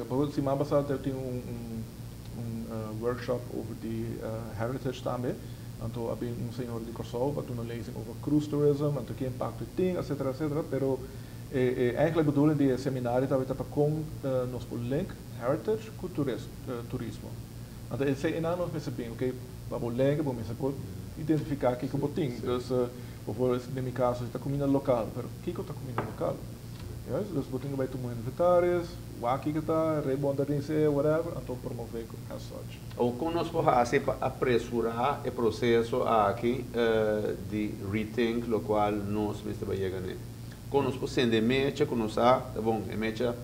Bijvoorbeeld, siman pasá tin un workshop over di heritage tambe. Anto, a bin un señor di Kòrsou pa duna un lezing over cruise tourism, anto ki impakto tin, etc., etc. Pero eigenlijk bedoeling di seminario tabata pa kon nos por link heritage ku turismo. Anto, esei nos mester bin, oké, pa bo link, bo mester por identifiká kiko bo tin. Dus, bijvoorbeeld, den mi kaso, ta kuminda lokal, pero kiko ta kuminda lokal? Yes? Dus bo tin ku bai tuma inventaris, wak kiko ta, remodernisá, whatever, anto promové as such. O kon nos por hasi pa apresurá e proseso aki di rethink lokual nos mester yega n'e? Kon nos por sende mecha, ku nos ta bon, e mecha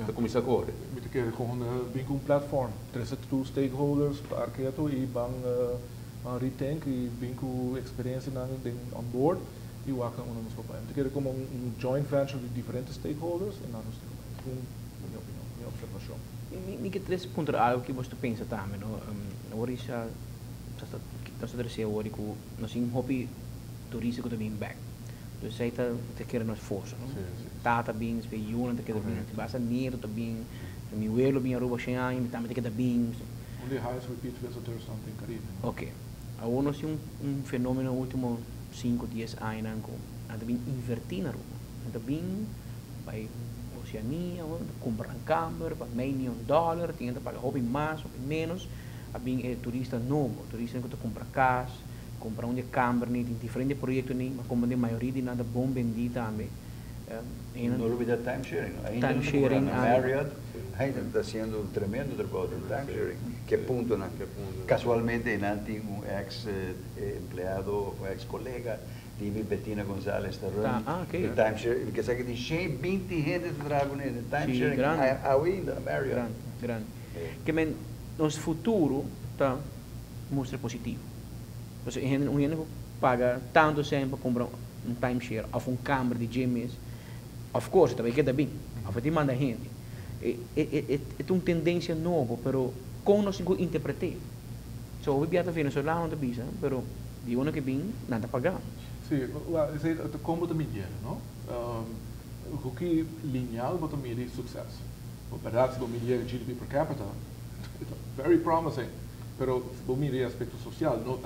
ta kuminsá kore. Mi ta kere gewoon bin ku un platform, trese tur stakeholders, parketo i ban rethink i bin ku eksperensianan on board i wak unda nos por bai. Mi ta kere komo un joint venture di diferente stakeholders i nos tin ku bai. Mi opinion, mi opservashon. Mi ke trese punto algu ku bo ta pensa tambe, no? Awor isa nos ta trese awor ku nos tin hopi turista ku ta bin bèk. Dus esei ta kere nos forsa, no? Tata bin, despues yunan ta keda bin, basta nieto ta bin, mi welo bin Aruba 100 aña, mi tambe ta keda bin. Un di highest repeat visitors den Caribe, no? Ok. Awor nos tin un fenómeno último 5, 10 aña ku nan ta bin invertí na Aruba. Nan ta bin bai Oceania, kumpra un kamber pa mei mion dòler, tin ta paga hopi mas, hopi menos. A bin e turista nobo, turista ku ta kumpra kas, kumpra un kamber ni, tin diferente proyekto ni, ma komo di mayoria di nan ta bon bendí tambe. No lubidá timesharing, no? Time sharing. Marriott ainda ta hasiendo un tremendo trabou di timesharing. Ke punto, no? Kasualmente, nan tin un ex empleado, un ex kolega, Tibi Bettina González ta run. Timeshare, ku sa ku tin 120 hende ta traha kuné, timesharing ainda na Marriott. Grandi, grandi. Ke men, nos futuro ta mustra positivo. Dus un hende ku paga tantu sèn pa kumpra un timeshare òf un kamber di gym mes, of course, ta bai keda bin, òf e tin manda hende. E ta un tendensia nobo, pero kon nos tin ku interpret'é? So, hopi bia ta venezolano ta bisa, pero di unda ku bin, nan ta paga. Si, esei ta kon bo ta midi, no? Ku ki lineal bo ta midi sukseso? Bèrdat, si bo midi GDP per capita, it's very promising. Pero si bo midi aspekto sosial, no,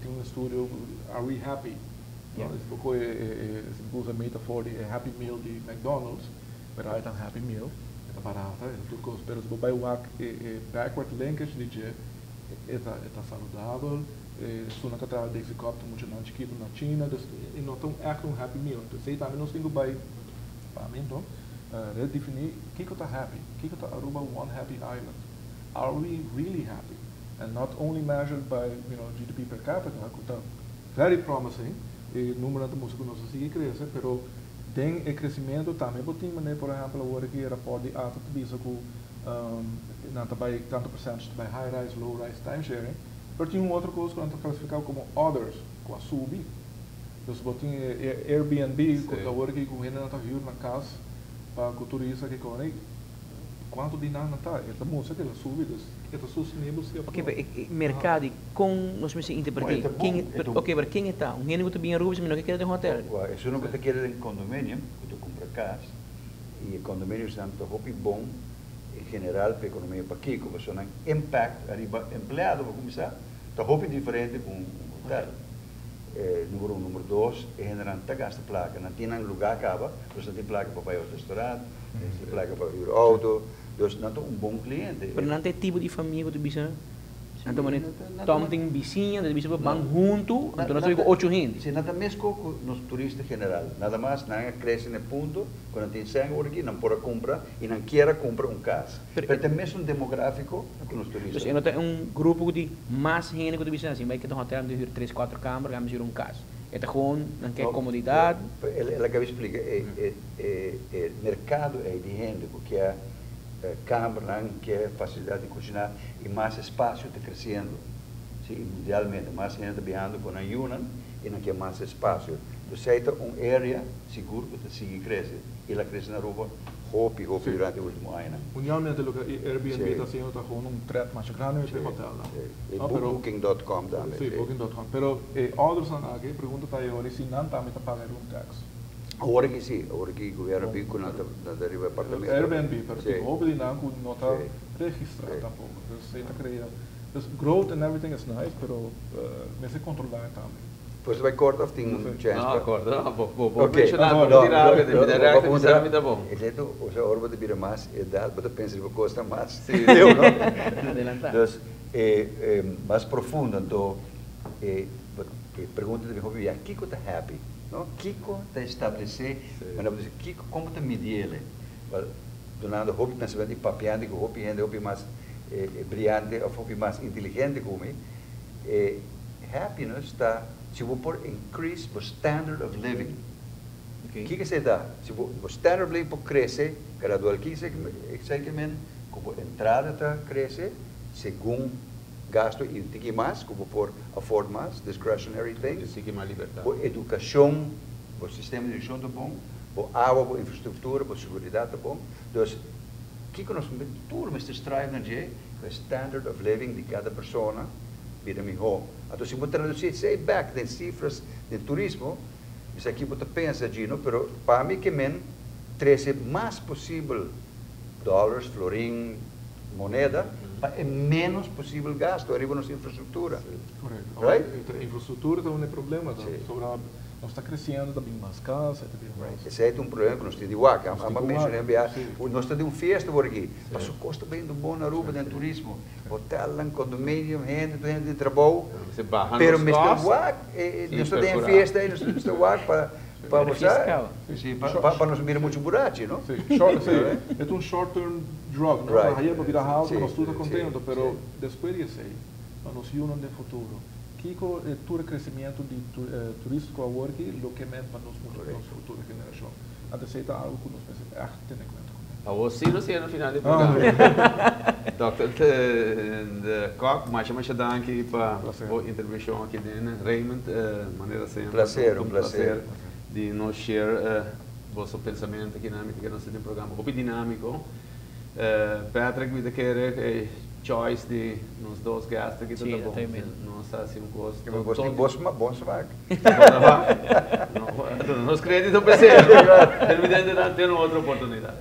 tin un estudio, are we happy? No? Si bo si bo usa metafoor di Happy Meal di McDonald's, pero e ta un Happy Meal, ta barata, e tur kos, pero si bo bai wak e backward linkage di dje, e ta saludabel, esun ku ta di helikòpter muchu nan chikitu na China, dus e no ta echt un Happy Meal. Anto, esei tambe nos tin ku bai, pa mi, anto, redefiní kiko ta happy, kiko ta Aruba One Happy Island. Are we really happy? And not only measured by GDP per capita, ku ta very promising, e número ta mustra ku nos ta sigui krese, pero den e kresementu tambe bo tin manera, por ehèmpel, awor aki e rapòrt di ATA ta bisa ku nan ta bai tantu percentage ta bai high rise, low rise, time sharing, pero tin un otro kos ku nan ta klasifiká komo others, ku a subi. Dus bo tin Airbnb, ku awor aki ku hende nan ta huur na kas pa ku turista ku kone, kuantu di nan ta? E ta mustra ku el a subi, dus e ta sostenibel si. Ok, pero e merkado, kon nos mester interpretá? Ok, pero ken ta? Un hende ku ta bin Aruba, no ke keda den hotel? Esun ku ta keda den condominio, ku ta kumpra kas, i e condominio ta hopi bon en general pa ekonomia. Pakiko? Pasobra nan impact riba empleado, pa kuminsá, ta hopi diferente ku un hotel. Número 1. Número 2, e hendenan ta gasta plaka. Nan tin nan lugá kaba, dus nan tin plaka pa bai restaurant, nan tin plaka pa huur outo, dus nan ta un bon kliente. Pero nan ta e tipo di famia ku ta bisa, anto manera Tom tin bisiña, ta bisa ban huntu, anto nos ta ku ocho hende. Si, nan ta mesko ku nos turista general. Nada mas nan a krese na e punto ku nan tin sèn awor aki, nan por a kumpra i nan kier a kumpra un kas. Pero ta mesun demográfiko ku nos turista. Dus e no ta un grupo di mas hende ku ta bisa asina, bai keda un hotel, nan ta huur tres, kuater kamber, nan huur un kas. E ta gewoon, nan ke komodidat. El a kaba splika e merkado ei di hende ku ke kambernan, ke fasilidat di kushiná i mas espasio ta kresiendo. Si, mundialmente, mas hende ta biahando ku nan yunan i nan ke mas espasio. Dus esei ta un area sigur ku ta sigui krese i el a krese na Aruba hopi, hopi durante e último añanan. Mundialmente, loke Airbnb ta hasiendo ta gewoon un threat mas grandi pa e hotelnan. Si, Booking.com tambe. Si, Booking.com. Pero e others nan aki, pregunta ta awor si nan tambe ta paga room tax. Awor cu si, awor cu gobierno bin cu nan ta riba apartamento. Airbnb, pero tin hopi di nan cu no ta registra tampoco. Dus esey ta crea, dus growth and everything is nice, pero mester controla tambe. Pues bay corta of tin un chance pa. No, corta no, bo bo menciona bo tira algo den mi direct mi sa mi ta bon. Esey ta osea ora bo ta bira mas edad bo ta pensa riba cosnan mas leu no. Adelanta. Dus e mas profundo anto e pregunta ta bin hopi bia kico ta happy no kico ta establece manera bo ta bisa kico con bo ta midi ele wel dunando hopi pensamento y papiando cu hopi hende hopi mas briyante of hopi mas inteligente cu mi e happiness ta si bo por increase bo standard of living. Kiko esei ta? Si bo bo standard of living por crece gradual, kiko esei ke men? Ku bo entrada ta crece segun gasto y un tiki mas ku bo por afford mas, discretionary things. Un tiki mas libertad. Bo educacion, bo sistema di educacion ta bon, bo awa, bo infrastructura, bo seguridad ta bon. Dus, kiko nos tur mester strive na dje? Ku e standard of living di kada persona bira mihó. Anto si bo traduci esei bek den cifras den turismo, mi sa ki bo ta pensa Gino, pero pa mi ke men trece mas posibel dollars, florin, moneda, pa e menos posibel gasto ariba nos infrastructura. Correcto. Right? E infrastructura ta un e problema, ta sobra nos ta creciendo, ta bin mas cas, ta bin mas. Esei ta un problema cu nos tin di wak. Amba menciona bia, nos ta den un fiesta por aki, pasobra cos ta bayendo bon na Aruba den turismo. Hotelnan, condominium, hende, tur hende tin trabou. Pero mester wak, nos ta den fiesta y nos mester wak pa pa bo sa, pa nos bira mucho burachi, no? Si, short, si, e ta un short term drug, no? Pa haye pa bira halto, nos tur ta contento, pero despues di esey, pa nos yunan den futuro, kiko e tur e crecimiento di turistico awor aki lo ke men pa nos nos futuro generacion? Anto esey ta algo cu nos mester echt tene cuenta cu ne. Awor si nos yega na final di programa. Dòkter De Kok, masha masha danki pa bo intervencion aki den Raymond. Manera semper Placer, un placer. Di nos share boso pensamento aki nan. Mi ta kere nos ta den un programa hopi dinamico. Patrick, mi ta kere e choice di nos dos guest aki ta ta bon. Nos a haci un cos. Bo tin bon smaak. Nos credito p'esei. Pero mi ta te un otro oportunidad.